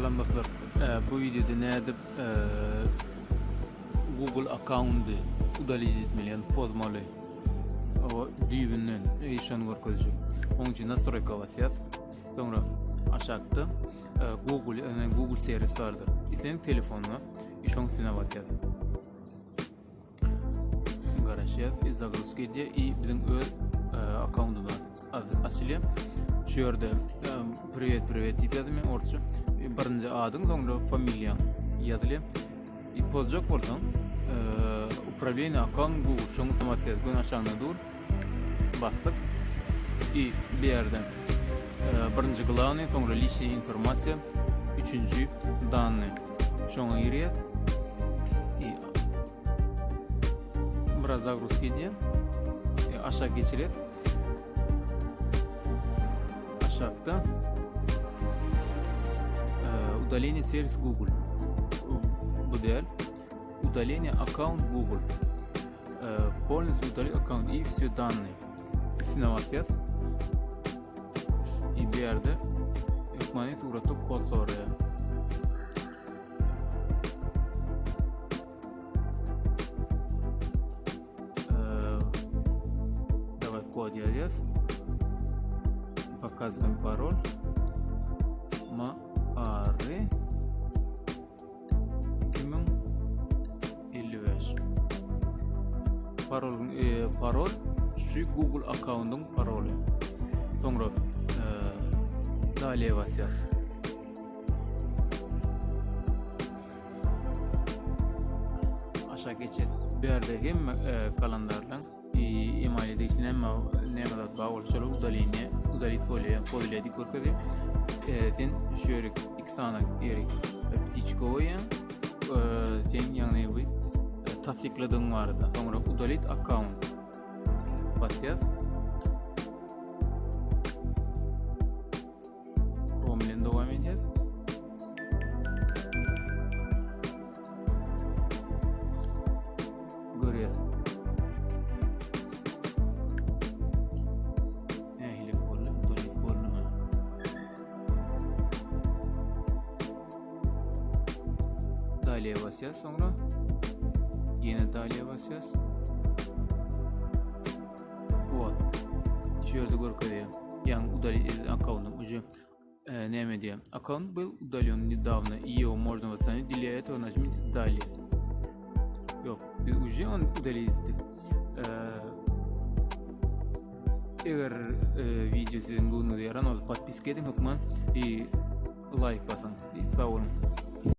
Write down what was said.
Salam dostlar. Bu videoda nädip Google akkaundy udalit etmeli, ýagny pozmaly. O düýbünden şony görkezjek. Onuň üçin nastroýka basýas. Soňra aşakda Google, ýagny Google servis bardyr. Islendik telefonda şoň üstüne basýas. Garaşýas, i zagruzka edýär i biziň öz akkauntymyz açylýar. Şu ýerde privet privet diýip ýazdym men orsça. Birinji adyň, soňra familiýaň ýazylýar. I poljak bolsaň, upravleniýe akkaunt Google şoň üstüne basýas. Göni aşagynda dur. Basdyk. I bu ýerde birinji glawnyý, soňra liçnyý informasiýa, üçünji dannyý. Şoňa girýäs. Biraz zagruzka edýär. E, aşak geçirýär. Aşakda e, udalение servis Google. Bu däl. Udalение akkaunt Google. E, polностью удалить akkaunt и все данные. Üstüne basýas. I bu ýerde hökmany suratda kod soraýar. Давай kod ýazýas. Показываем parol. Ma R 2055. Parolyň e, parol şu Google akkaundyň paroly. Soňra e, dalее basýas. Aşak geçet. Bu ýerde hemme e, kalendarlaň i email degişli näme näme zat bar bolsa şolar udalение, udalit bolýar, pozulýar diýip görkezýär. E, sen şu ýere iki sany ýeri e, птичка goýýaň. E, sen ýagny bu e, tassykladygyň barada. Soňra udalit akkaunt basýas. Chrome bilen dowam edýäs. Görýäs. Nähili boldy, udalit boldumy? Далее basýas soňra. Ýene далее basýas. Вот. Şu ýerde görkezýär. Ýagny udalit edilen akkauntyň uje e, näme diýýär? Аккаунт был удален недавно, и его можно восстановить. Для этого нажмите далее. Ýok, biz uje ony udalit etdik. E, eger e, wideo siziň göwnüňize ýaran bolsa podpiska ediň hökman i laýk basyň. Sag boluň.